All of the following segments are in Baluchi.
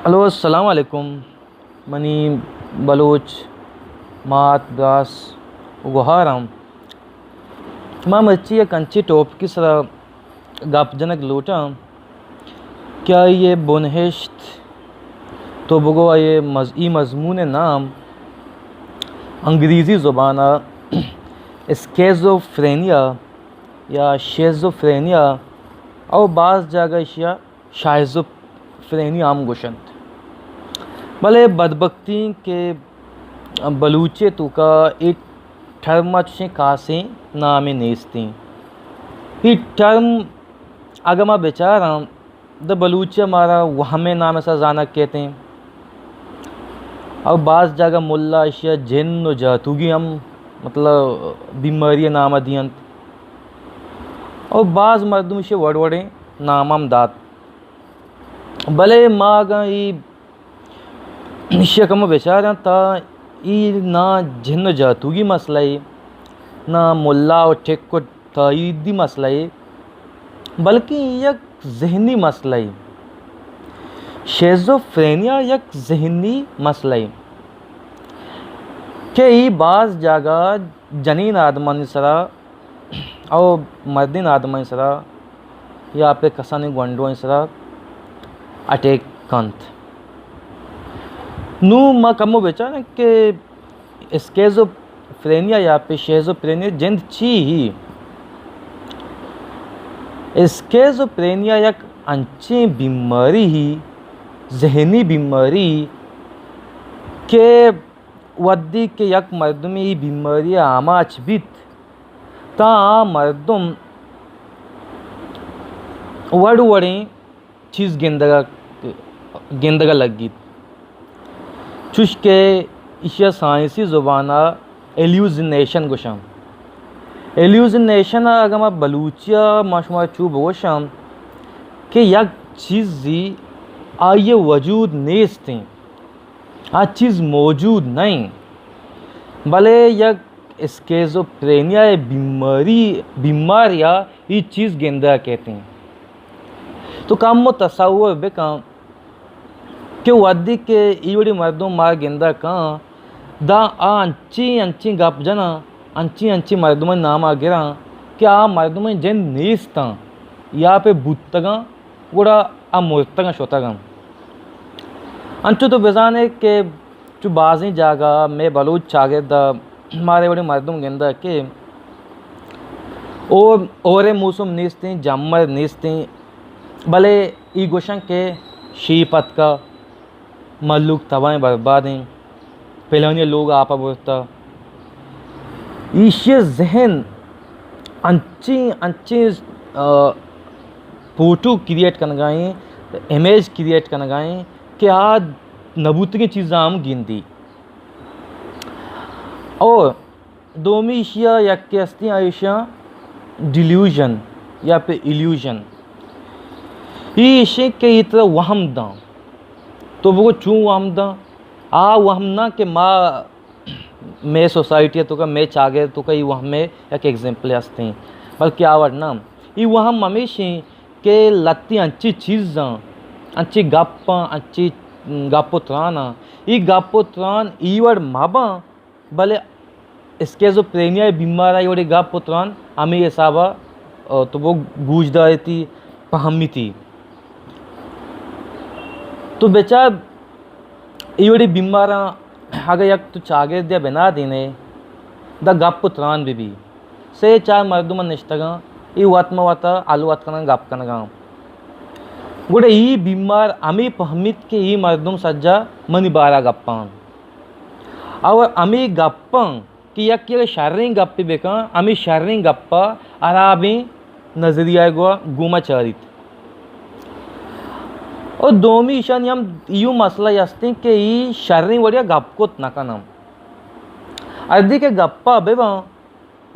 ہیلو، السلام علیکم۔ منی بلوچ مات، براس و گوھاراں، ما مرچی یک انچیں ٹاپکے سرا گپ جنگ لوٹاں کہ آئی ءِ بنہشت، تو بگو آئی ءِ مز-، ای مضمون ءِ نام انگریزی زبان ءَ اسکیزوفرینیا یا شیزوفرینیا، او باز جاگہ ایشی ءَ شائزوفرینیا ہم گوشنت۔ بلے بدبختی کہ بلوچی ءِ توکا اے ٹرم ءَ چشیں خاصیں نامے نیستیں۔ اے ٹرم اگہ ما بچاراں، داں بلوچی ءَ مارا وہمیں نام ءِ سرا زانگ کیتیں۔ او باز جاگہ ملا ایشی ءَ جن و جاتوگی ہم، مطلب، بیماری ءِ نام ءَ دینت۔ او باز مردم ایشی ءَ وڑ وڑیں نام ہم دات۔ بلے ما اگاں ای ایشی ءَ کمو بچاراں، تا ای نہ جن و جاتوگی مسئلہ ءِ، نہ ملا و ٹک و تائیدی مسئلہ ءِ، بلکیں یک ذہنی مسئلہ ءِ۔ شیزوفرینیا یک ذہنی مسئلہ ءِ کہ ای باز جاگہ جنین آدمانی سرا او مردین آدمانی سرا یا پہ کسانیں گونڈوانی سرا اٹیک کنت۔ نوں ما کمو بچاریں کہ اسکیزوفرینیا یا پہ شیزوفرینیا جند چی ہی؟ اسکیزوفرینیا یک انچیں بیماری ہی، ذہنی بیماری کہ وھدے کہ یک مردمے اے بیماری ءَ آماچ بیت، تاں آ مردم وڑ وڑیں چیز گندگ ءَ، گندگ ءَ لگیت۔ چوش کہ ایشی ءَ سائنسی زبان ءَ ہیلوسینیشن گوشاں۔ ہیلوسینیشن ءَ اگاں ما بلوچی ءَ ما شما چو بگوشاں کہ یک چیزی آئی ءِ وجود نیست ایں، آ چیز موجود نہ ایں، بلے یک اسکیزوفرینیا ءِ بیماری، بیماریا ای چیز گندگ ءَ کیت ایں۔ تو کمو تصور بکن کہ وھدے کہ ای وڑیں مردم مارا گندگ ءَ کن، داں آ انچیں انچیں گپ جناں، انچیں انچیں مردمانی نام ءَ گراں کہ آ مردمانی جند نیستاں یا پہ بوتگاں، گڑا آ مرتگاں، شتگاں۔ انچو تو بزانے کہ چو بازیں جاگہ مئے بلوچ چاگرد ءَ مارے وڑیں مردم گندگ ءَ کہ اور، اور موسم نیستیں، جمر نیستیں، بلے ای گوشن کہ شیپ اتکا، مھلوک تباہ ایں، برباد ایں، پلانی لوگ آپ ءَ برتا۔ ایشی ذہن انچیں، انچیں، آ، فوٹو کریئیٹ کنگا ایں، امیج کریئیٹ کنگا ایں کہ آ نہ بوتگیں چیزاں ہم گندی۔ اور دومی ایشی ءَ یکے ہستیں، آ ایشاں ڈیلیوژن یا پہ ایلیوژن۔ ای ایشیں کہ ای ترا وہم داں۔ تو بگو چون وہم داں؟ آ وہم نہ کہ ما، مئے سوسائٹی ءِ توکا، مئے چاگرد ءِ توکا ای وہم ءِ یک ایگزامپلے ہستیں، بلکہ آ وڑ نہ۔ ای وہم ہمیشیں کہ لہتیں انچیں چیزاں، انچیں گپاں، انچیں گپ و تراناں، ای گپ و تران ای وڑ مہ باں، بلے اسکیزوفرینیا ءِ بیمار ءَ اے وڑیں گپ و تران ہمے حساب ءَ، آ، تو بو گوش داریتی، پہمیتی۔ تو بچار اے وڑیں بیماراں اگاں یک تو چاگردے ءَ بنا دینے، داں گپ و تران بہ بی۔ سے چار مردم نشتگاں، اے وت مہ وت ءَ ہلوت کناں، گپ کنگاں۔ گڑا اے بیمار ہمے پہمیت کہ اے مردم سجا منی بارا گپاں۔ اور ہمے گپاں کہ یکے اگہ شریں گپے بکن، ہمے شریں گپا ہرابیں نظریہ گوا گوما چاریت۔ اور دومی ایشانی ہم ایو مسئلہ ہستیں کہ اے شریں وڑیا گپ کت نہ کناں۔ ہردی کہ گپا بباں،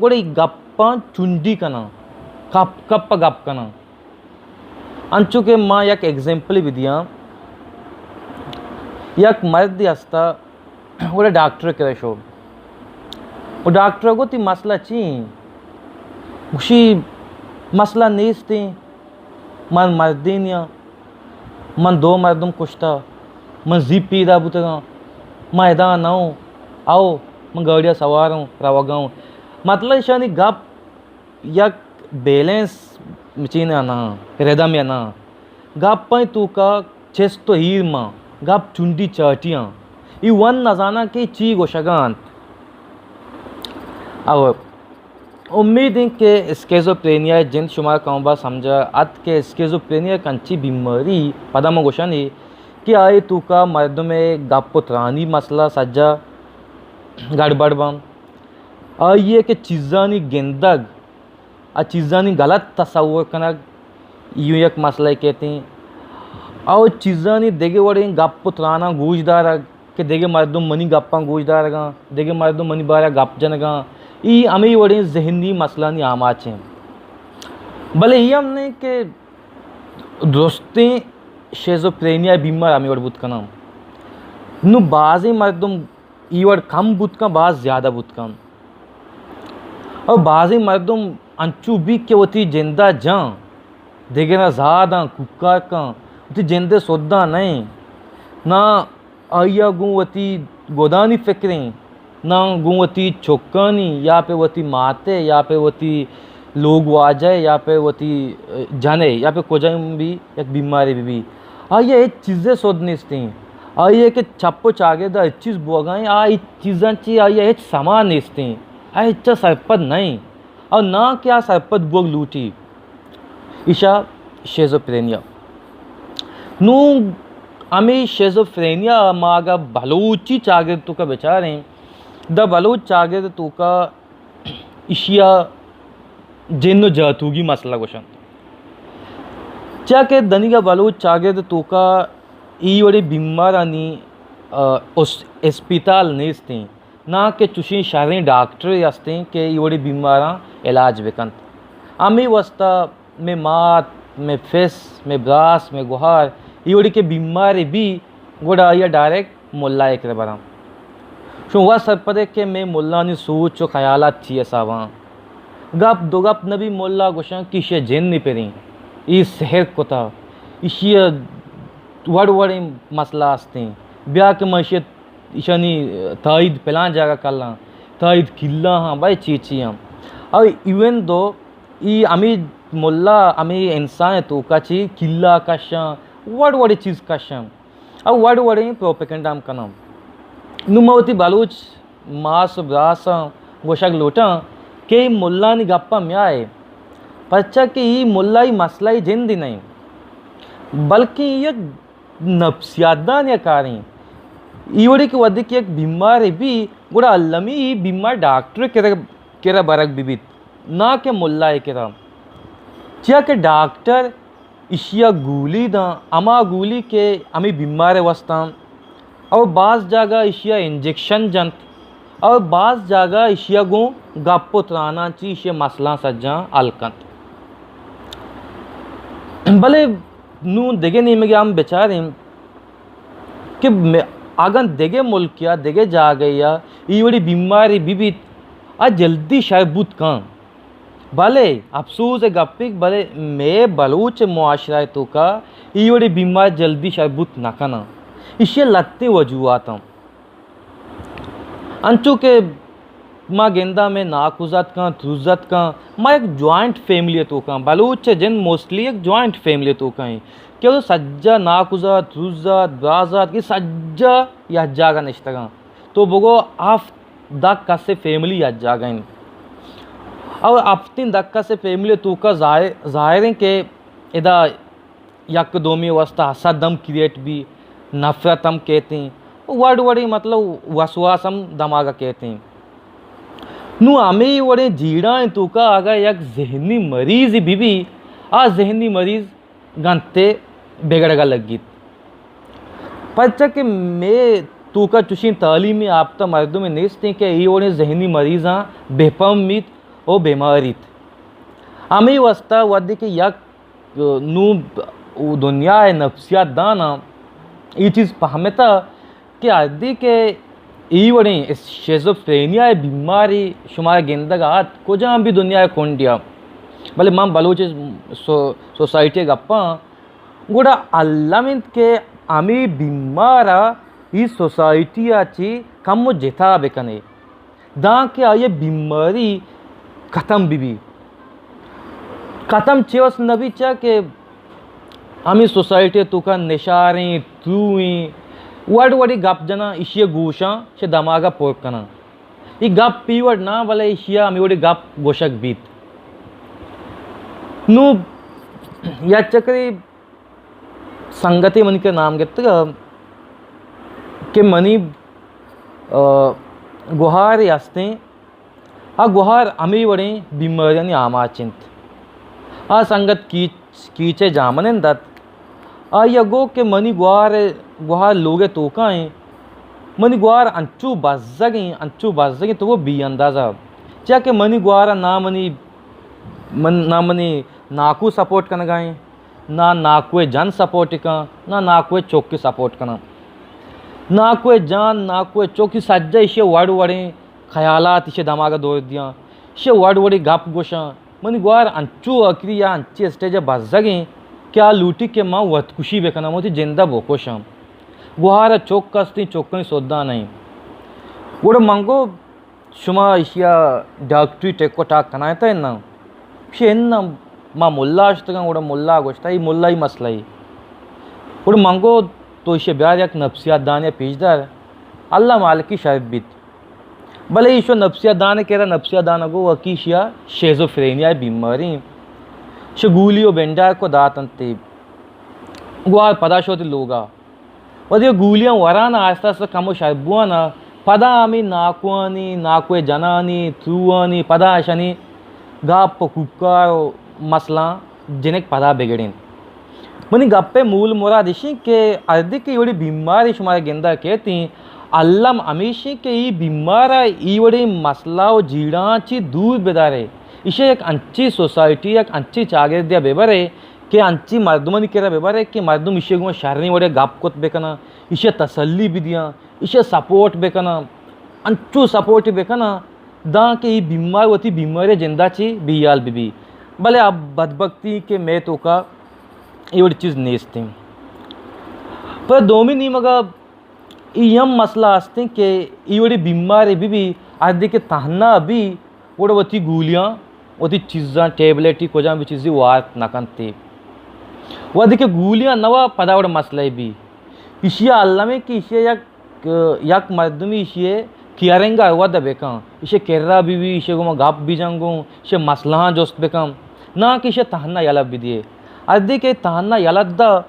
گڑا اے گپاں چنڈی کناں، کپ کپ ءَ گپ کناں۔ انچو کہ ما یک ایگزامپلے بدیاں، یک مردے ہستا، گڑا ڈاکٹر کرا شو۔ و ڈاکٹر گو تئی مسئلہ چی ایں؟ گوشی مسئلہ نیستیں، من مردینے آں، من دو مردم کشتا، من زی پیدا بوتگاں، من ادا نہ اوں، او من گاڑی ءَ سوار اوں، روگا اوں۔ مطلب ایشانی گپ یک بیلنس مچین ءَ نہ، ردم ءَ نہ۔ گپانی توکا چست و ایر مان، گپ چنڈی چاٹی آں۔ ای ون نزاناں کہ چی گوشگا انت۔ او امید انت کہ اسکیزوپرینیا ءِ جند شما کم باز سمجھا ات کہ اسکیزوپرینیا یک انچی بیماری، پدا ما گوشاں اے کہ آئی توکا مردم ءِ گپ و ترانی مسئلہ سجا گڑبڑ باں۔ آئی ءِ کہ چیزانی گندگ، آ چیزانی غلط تصور کنگ، ایو یک مسئلہ کہتیں۔ او چیزانی دگہ وڑیں گپ و تراناں گوش دارگ کہ دگہ مردم منی گپاں گوش دارگاں، دگہ مردم منی بارہ گپ جنگاں، ای ہمے وڑیں ذہنی مسئلہانی آماچ ہیں۔ بلے ای ہم نہیں کہ درستیں شیزوپرینیا بیمار ہمے وڑ بوت کناں۔ نو بازیں مردم ای وڑ کم بوت کن، باز زیادہ بوت کن۔ او بازیں مردم انچو بی کہ وتی جندا جاں، دگراں زاداں کوکار کن، وتی جندے سداں نئیں۔ نہ آئیا گوں وتی گدانی فکریں، نہ گوں وتی چکانی، یا پہ وتی ماتے، یا پہ وتی لوگ واجہ، یا پہ وتی، ء، جنے، یا پہ کجام بھی یک بیمارے بہ بی۔ آئیا ہچ چیزے سد نیستیں۔ آئیا کہ چپ و چاگرد ہچ چیز بوگائیں، آ ہچ چیزاں چی آئیا ہچ سما نیستیں۔ آ ہچ سرپد نئیں۔ او ناں کہ آ سرپد بوگ لوٹی۔ ایشا شیزوفرینیا۔ نوں ہمے شیزوفرینیا ما اگاں بلوچی چاگرد توکا بچاریں، دا بلوچ چاگرد توکا ایشیا جن و جاتوگی مسئلہ گوشنت۔ چیا کہ دنیگا بلوچ چاگرد توکا ای وڑیں بیمارانی، آ، اس-، اسپتال نیستیں۔ ناں کہ چوشیں شریں ڈاکٹرے ہستیں کہ اے وڑیں بیماراں علاج بکنت۔ ہمے واسطہ مئے مات، مئے پس، مئے براس، مئے گہار، اے وڑیں کہ بیمارے بی، گڑا آئیا ڈائریکٹ ملائے کرا براں۔ شما وت سرپدے کہ مئے ملانی سوچ و خیالات چی حساباں۔ گپ دو گپ نبی، ملا گوشاں کہ ایشی جن نپریں، ای سحر کتا، ایشی وڑ وڑیں مسئلہ ہستیں، بیا کہ ما ایشی ایشانی تائید پلان جاگہ کلاں، تائید کلا ہاں، بھائی چی چی ہاں۔ او ایون دو ای ہمے ملا ہمے انسان توکا چی کلا کشاں، وڑ وڑیں چیز کشاں، او وڑ وڑیں پروپیگنڈا ہم کناں۔ نوں ما وتی بلوچ ماس و براساں گوشگ لوٹاں کہ ای ملانی گپا میائے، پرچا کہ ای ملائی مسئلہ ای جندی نہیں، بلکہ یک نفسیات دان یا کاریں۔ ای وڑی کہ وھدے کہ یک بیمارے بی، گڑا المی ای بیمار ڈاکٹر کرا، کرا برگ بہ بیت، نہ کہ ملائے کرا۔ چیا کہ ڈاکٹر ایشیا گولی داں، ہما گولی کہ ہمے بیمارے واسطہ، او باز جاگہ ایشیا انجیکشن جنت۔ او باز جاگہ ایشیا گوں گپ و تراناں چی ایشیا مسئلہ سجاں حل کنت۔ بلے نوں دگہ نیمگے ہم بچاریں کہ مئے، اگاں دگہ ملک یا دگہ جاگہ یا ای وڑی بیماری بہ بیت، آ جلدی شر بوت کن۔ بلے افسوز ءِ گپے، بلے مئے بلوچ معاشرہ ءِ توکا ای وڑیں بیمار جلدی شر بوت نہ کناں۔ ایشی ءِ لھتیں وجوہات اَں۔ انچو کہ ما گنداں مئے ناکوزاتکاں، تروزاتکاں، ما یک جوائنٹ فیملی ءِ توکا ایں۔ بلوچ ءِ جند موسٹلی یک جوائنٹ فیملی ءِ توکا ایں کہ او سجا ناکوزات، تروزات، برازات کہ سجا یک جاگہ نشتگاں۔ تو بگو ہفت دہ کس ءِ فیملی یک جاگہ انت۔ او ہفتیں دہ کس ءِ فیملی ءِ توکا ظاہر، ظاہر انت کہ ادا یک دومی واسطہ حسد ہم کریٹ بی، نفرت ہم کیتیں، وڑ وڑیں مطلب وسواس ہم دماغا کیتیں۔ نوں ہمے وڑیں جیڑہانی توکا اگاں یک ذہنی مریض بہ بی، آ ذہنی مریض گنتے بگڑگا لگیت۔ پرچا کہ مئے توکا چوشیں تعلیم یافتہ مردمے نیستیں کہ اے وڑیں ذہنی مریضاں بہ پہمیت و بہ ماریت۔ ہمے واسطہ وھدے کہ یک نوں دنیا ءِ نفسیات داناں اے چیز پہمتہ کہ ہردی کہ اے وڑیں شیزوفرینیا ءِ بیماری شمارا گندگ ءَ ات کجام بھی دنیا ءِ کنڈے ءَ، بلے من بلوچ سو-، سوسائٹی ءِ گپاں، گڑا الم انت کہ ہمے بیمار ءَ اے سوسائٹی ءَ چہ کمو جتا بہ کن ئے، دانکہ آئی ءِ بیماری ختم بہ بی۔ ختم چے واستہ نہ بی؟ چیا کہ ہمے سوسائٹی ءِ توکا نشاریں، تروئیں، وڑ وڑیں گپ جناں، ایشی ءِ گوشاں، چہ دماغ ءَ پر کناں۔ اے گپ اے وڑ نہ، بلے ایشی ءَ ہمے وڑیں گپ گوشگ بیت۔ نوں یک چکرے سنگتے منی کرا نام گپتگ کہ منی، آ، گوہارے ہستیں، آ گوہار ہمے وڑیں بیماریانی آماچ انت۔ آ سنگت کیچ، کیچ ءِ جاہ منند ات۔ آئی ءَ گو کہ منی گوہار، گوہار لوگ ءِ توکا ایں۔ منی گوہار انچو بزگ ایں، انچو بزگ ایں تو وہ بے اندازہ۔ چیا کہ منی گوہار ءَ نہ منی، من، نہ منی ناکو سپورٹ کنگا ایں، نہ ناکو ءِ جن سپورٹ کن، نہ ناکو ءِ چک سپورٹ کناں۔ ناکو ءِ جن، ناکو ءِ چک، سجہ ایشی ءِ وڑ وڑیں خیالات ایشی ءِ دماغ ءَ دور دیاں، ایشی ءِ وڑ وڑیں گپ گوشاں۔ منی گوہار انچو آکری یا انچیں اسٹیج ءَ بزگ ایں کہ آ لوٹی کہ من وت کشی بہ کناں، من وتی جند ءَ بہ کشاں۔ گوہار ءِ چک ہستیں، چکانی سودا نہ ایں۔ گڑا من گو شما ایشی ءَ ڈاکٹری ٹیک و ٹاک کنائینتہ اناں؟ گوشی اناں، ما ملا اشتگاں۔ گڑا ملا گوشتہ، اے ملائی مسئلہ اے۔ گڑا من گو تو ایشی ءَ بیار، یک نفسیات دانے ءَ پیش دار، اللہ مالکی شر بیت۔ بلے ایشو نفسیات دان ءِ کرا، نفسیات دان ءَ گو وکی ایشی ءَ شیزوفرینیا ءِ بیماری، شو گولی و بنڈار کو دات انت۔ گوہار پدا شو وتی لوگا۔ وتی گولیاں وران آہستہ آہستہ کمو شر بوان ءَ، پدا ہمے ناکوانی، ناکو ءِ جنانی، تروانی، پدا اشانی گپ و کوکار و مسئلہ جنک پدا بگڑینت۔ منی گپ ءِ مول مراد اش انت کہ ہردے کہ اے وڑیں بیمارے شمارا گندا کیت انت، الم ہمیش انت کہ اے بیمار ءَ اے وڑیں مسئلہ و جیڑہاں چہ دور بدارے۔ ایشی ءَ یک انچیں سوسائٹی، یک انچیں چاگردے ءَ ببرے کہ انچیں مردمانی کرا ببرے کہ مردم ایشی ءَ گوما شریں وڑے ءَ گپ کت بکناں، ایشی ءَ تسلی بدیاں، ایشی ءَ سپورٹ بکناں، انچو سپورٹ بکناں داں کہ اے بیمار وتی بیماری ءِ جندا چہ بے ہیال بہ بی۔ بلے آ بدبختی کہ مئے توکا اے وڑیں چیز نیست انت۔ پدا دومی نیمگا اے ہم مسئلہ ہست انت کہ اے وڑیں بیمارے بہ بی، ہردے کہ تہنا بی، گڑا وتی گولیاں، وتی چیزاں، ٹیبلیٹی کجام بھی چیزی وارت نہ کنت۔ وہدے کہ گولیاں نہ وا، پدا وڑ مسئلہ بی۔ ایشی ءَ الم انت کہ ایشی ءَ یک، یک مردمی ایشی ءِ کیئرنگ ءَ وھد ءَ بکن، ایشی ءِ کرا بہ بی، ایشی ءِ گوما گپ بجن گوں، ایشی ءِ مسئلہاں جست بکن، نہ کہ ایشی ءَ تہنا یلہ بدیے۔ ہردے کہ تہنا یلہ دا،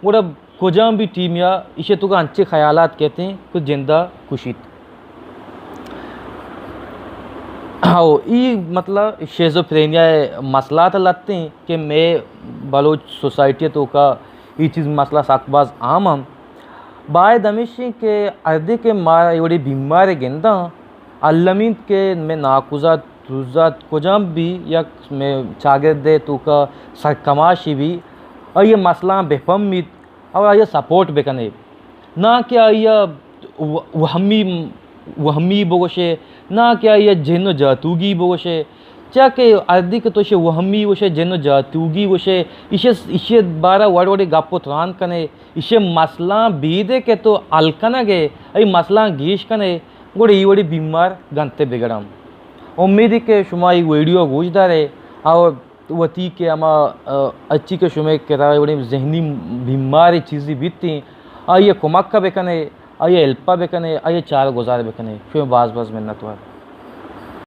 گڑا کجام بھی ٹیمے ءَ ایشی ءِ توکا انچیں خیالات کیت انت کہ جند ءَ کشیت۔ او ای مطلب شیزوفرینیا ءِ مسئلہ ات لہتیں کہ مئے بلوچ سوسائٹی ءِ توکا ای چیز مسئلہ سک باز عام انت۔ باید ہمیش انت کہ ہردے کہ ما اے وڑیں بیمارے گنداں، المی انت کہ مئے ناکوزات، تروزات کجام بھی یک مئے چاگرد ءِ توکا سرکماشے بھی، آئی ءِ مسئلہاں بہ پہمیت اور آئی ءَ سپورٹ بکنے، نہ کہ آئی ءَ و-، وہمی، وہمی بگوشے، نہ کہ آئی ءَ جن و جاتوگی بگوشے۔ چیا کہ ہردی کہ تو ایشی ءَ وہمی گوشے، جن و جاتوگی گوشے، ایشی، ایشی بارہ وڑ وڑے گپ و تران کنے، ایشی مسئلہ بیدے کہ تو حل کنگ ئے، ای مسئلہ گیش کنے، گڑا ای وڑی بیمار گنتے بگڑاں۔ امیدی کہ شما ای ویڈیو گوش دارے اور وتی کہ ہما، آ، اچی کہ شمے کرا وڑی ذہنی بیمار چیزی بیتیں، آئی ءَ کمک بکنے، آئی ءَ ہیلپ بکنے، آئی ءَ چار گزار بکنے۔ شمے باز باز منت وار۔